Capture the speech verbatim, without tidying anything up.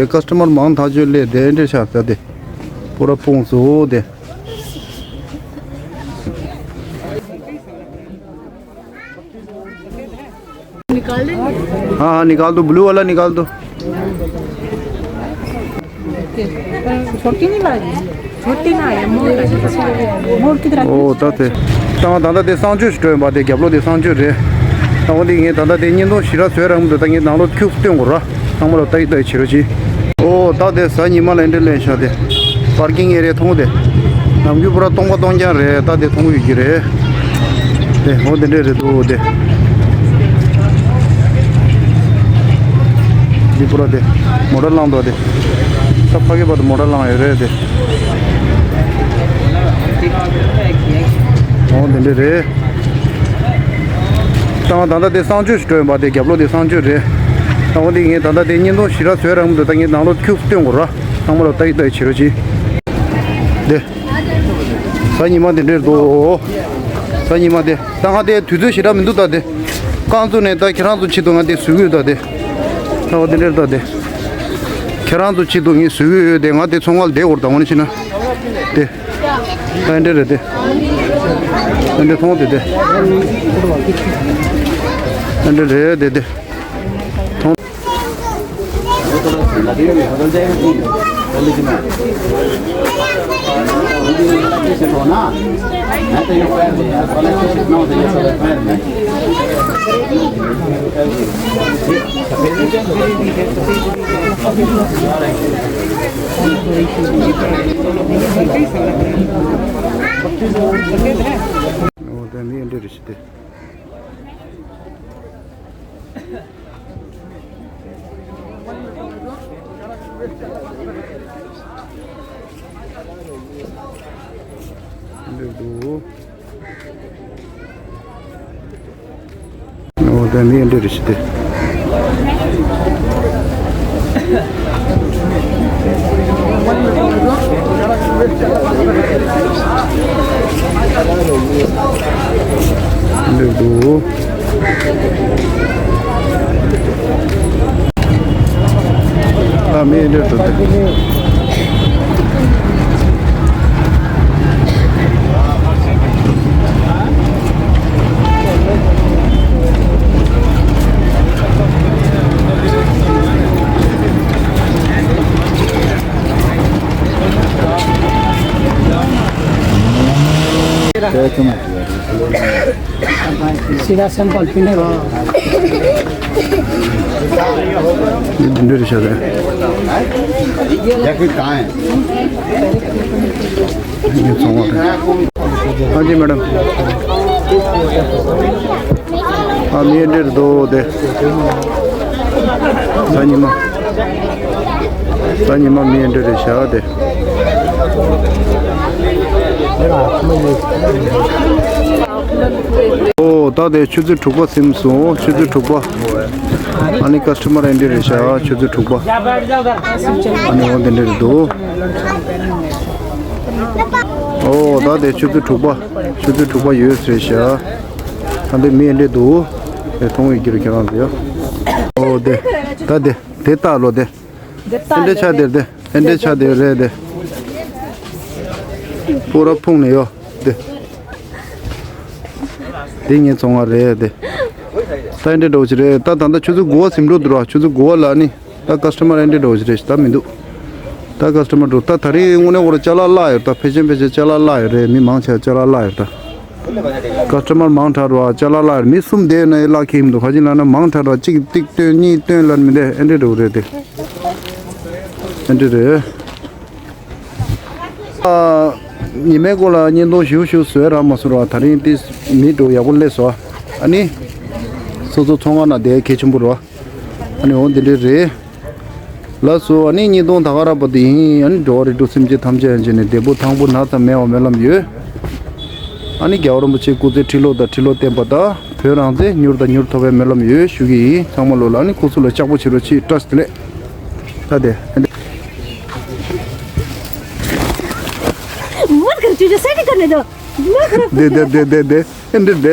དེ་ཀ་སི་ཊ་མར་མང་ཐག་ཆོད་སླེབས་དེ་འདྲ་ཆགས་ས་དེ། པུ་ར་ཕུང་སོང་དེ། हाँ, हाँ, निकाल दो, ब्लू वाला निकाल दो। छोटी नहीं ला रही? छोटी ना है, मोर है। मोर किधर है? ཨོ་ད་དེ། ད་ང་ད་ལྟ་དེ་གསང་སྤྱོད་ཞིག་སྤྲོད་པ་དེ་རྒྱབ་ལོགས་དེ་གསང་སྤྱོད་རེད། ད་འོ་དེ་ངས་ད་ལྟ་དེ་བརྙན་ཐུང་ཞེ་དྲག་བཟོས་རག་མི་འདུག་ད་ངས་ནང་ལོགས་ཁྱུག་སྟོན་དགོས་ར། ཚང་མ་ལ་ལྟ་ཡི་ལྟ་ཡི་བྱེད་རོགས་གྱིས། ཨོ་ད་དེ་གཟའ་ཉི་མ་ལ་འདྲ་ལེན་ཤག་དེ། པར་ཀིང་ཨེ་རི་ཡ་མཐོང་དེ། ནམ་རྒྱུན་པུ་ར་སྟོང་པ་སྟོང་རྐྱང་རེད། ད་དེ་མཐོང་ཡོད་ཀྱི་རེད། དེ་འོ་དེ་འདྲས་རེད་འདུག་དེ། འདི་པུ་ར་དེ། མོ་ཊ་ལངས་འདུག་དེ། ས་ཕ་གི་བར་དུ་མོ་ཊ་ལངས་ཡོད་རེད་དེ། འོ་དེ་འདྲས་རེད། ད་ང་ད་ལྟ་དེ་གསང་སྤྱོད་ཞིག་སྤྲོད་པ་དེ་རྒྱབ་ལོགས་དེ་གསང་སྤྱོད་རེད། ད་འོ་དེ་ངས་ད་ལྟ་དེ་བརྙན་ཐུང་ཞེ་དྲག་བཟོས་རག་མི་འདུག་ད་ངས་ནང་ལོགས་ཁྱུག་སྟོན་དགོས་ར། ཚང་མ་ལ་ལྟ་ཡི་ལྟ་ཡི་བྱེད་རོགས་གྱིས། དེ། གཟའ་ཉི་མ་དེ་འདྲས་འདུག་གཟའ་ཉི་མ་དེ། ད་ང་དེ་དུས་ཚོད་ཞེ་དྲག་མི་འདུག་ད་དེ། རྐང་བཙུགས་ནས་ད་ཁྱེད་རང་ཚོ་ཆེད་དུ་ང་དེ་བཟོ་གི་ཡོད་ད་དེ། ད་འོ་དེ་འདྲས་ད་དེ། ཁྱེད་རང་ཚོ་ཆེད་དུ་ངས་བཟོ་གི་ཡོད་དེ། ང་དེ་ཚོང་ཁང་ལ་བསྡད་དགོས་རེད་ད་འོ་ནི་ཕྱིན་ན། དེ། ཨ་འདྲ་རེད་དེ། ཨ་འདྲ་མཐོང་དེ་དེ། ཨ་འདྲ་རེད་དེ་དེ། མཐོང་། ཨོ་ད་མི་འདི་རེད་ཤི་སྟེ། འདི་འདུག་ཨོ་ད་མི་འདི་རེད་ཤི་སྟེ། འདི་འདུག་ཨ་མི་འདི་འདུག सीधा सैंपल पीने का। འདི་འདྲ་རེད་ཤག་རེད། འདི་ཚོང་བ་རེད། ཨ་ཇི་མེ་ཌམ། ཨ་མི་འདིར་འདུག་དེ། གཟའ་ཉི་མ། གཟའ་ཉི་མ་མི་འདི་རེད་ཤག་དེ། ཨོ་ད་དེ་ཆུ་ཚོད་དྲུག་པ་ཟིན་སོང་། ཆུ་ཚོད་དྲུག་པ། ཨ་ནི་ཀ་སི་ཊ་མར་ཨེ་འདྲ་རེད་ཤག་ཆུ་ཚོད་དྲུག་པ། ཨ་ནི་འོ་དེ་འདྲ་རེད་འདུག་ཨོ་ད་དེ་ཆུ་ཚོད་དྲུག་པ། ཆུ་ཚོད་དྲུག་པ་ཡོད་རེད་ཤག་ཨ་འདི་མི་ཨེ་འདྲ་འདུག་དེ་མཐོང་ཡོད་ཀྱི་རེད་ཁྱེད་རང་ཚོ་ཡ། ཨོ་དེ། ད་དེ། དེ་ལྟ་ལོ་དེ། ཨེ་འདྲ་ཆགས་དེ་རེད་དེ། ཨེ་འདྲ་ཆགས་དེ་རེད་དེ། སྤུ་ར་ཕུང་ནས་ཡོད་དེ། དེ་ངའི་ཚོང་བ་རེད་དེ། ད་ཨེ་འདྲ་འདྲ་བོ་ཞིག་རེད། ད་ད་ལྟ་ཆུ་ཚོད་དགུ་པ་ཟིན་འགྲོ་འདུག་ར། ཆུ་ཚོད་དགུ་པ་ལ་ནི་ད་ཀ་སི་ཊ་མར་ཨེ་འདྲ་འདྲ་བོ་ཞིག་རེད། ད་མི་འདུག་ད་ཀ་སི་ཊ་མར་འགྲོ། ད་ད་རིང་དངོས་གནས་ཁོ་ར་ཅ་ལག་བརླག་ཡོད། ད་ཕལ་ཆེར་ཕལ་ཆེར་ཅ་ལག་བརླག་ཡོད་རེད། མི་མང་ཆེ་བ་ཅ་ལག་བརླག་ཡོད་ད། ཀ་སི་ཊ་མར་མང་དྲགས་རེད་བ། ཅ་ལག་བརླག་ཡོད། མི་གསུམ་བསྡད་ན་ཡང་བརླག་ཁྱེར་མི་འདུག་ག་ཅི་ལབ་ན་མང་དྲགས་རེད་བ། གཅིག་ཏིག་སྟོན་གཉིས་སྟོན་ལབ་མི་འདུག་ཨེ་འདྲ་འདྲ་བོ་རེད་དེ། ཨེ་འདྲ་རེད། ཨ། ཉི་མའི་སྐོར་ལ་བརྙན་ཐུང་ཞིབ་ཞིབ་བཟོས་རག་མ་སོང་ར། ད་རིང་ཏིས་མི་འགྲོ་ཡག་པོ་སླེབས་སོང་། ཨ་ནི། སོ་སོ་ཚོང་ཁང་ནང་བསྡད་གལ་ཆེན་པོ་རེད་བ། ཨ་ནི་འོ་འདི་འདྲ་རེད། ལགས་སོ། ཨ་ནི་བརྙན་ཐུང་ད་ག་རང་བར་དུ་ཡིན། ཨ་ནི་འགྲོ་བ་རིགས་དྲུག་སེམས་ཅན་ཐམས་ཅད་ཡང་བྱས་ནས་བདེ་པོ་ཐང་པོ་ན་ཚ་མེད་པ་སྨོན་ལམ་ཡོད། ཨ་ནི་རྒྱལ་བ་རིན་པོ་ཆེ་སྐུ་ཚེ་ཁྲི་ལོ་དང་ཁྲི་ལོ་བརྟན་པ་དང་བོད་རང་བཙན་མྱུར་དང་མྱུར་ཐོབ་པའི་སྨོན་ལམ་ཡོད་ཞུ་གི་ཡིན། ཚང་མ་ལོ་ལ་ཨ་ནི་སྐུ་གཟུགས་ལ་ལྕགས་པོ་བྱེད་རོགས་གྱིས། བཀྲ་ཤིས་བདེ་ལེགས། ད་དེ། मत कर चूचू सेट करने दो। दिमाग खराब दे दे दे दे दे दे दे।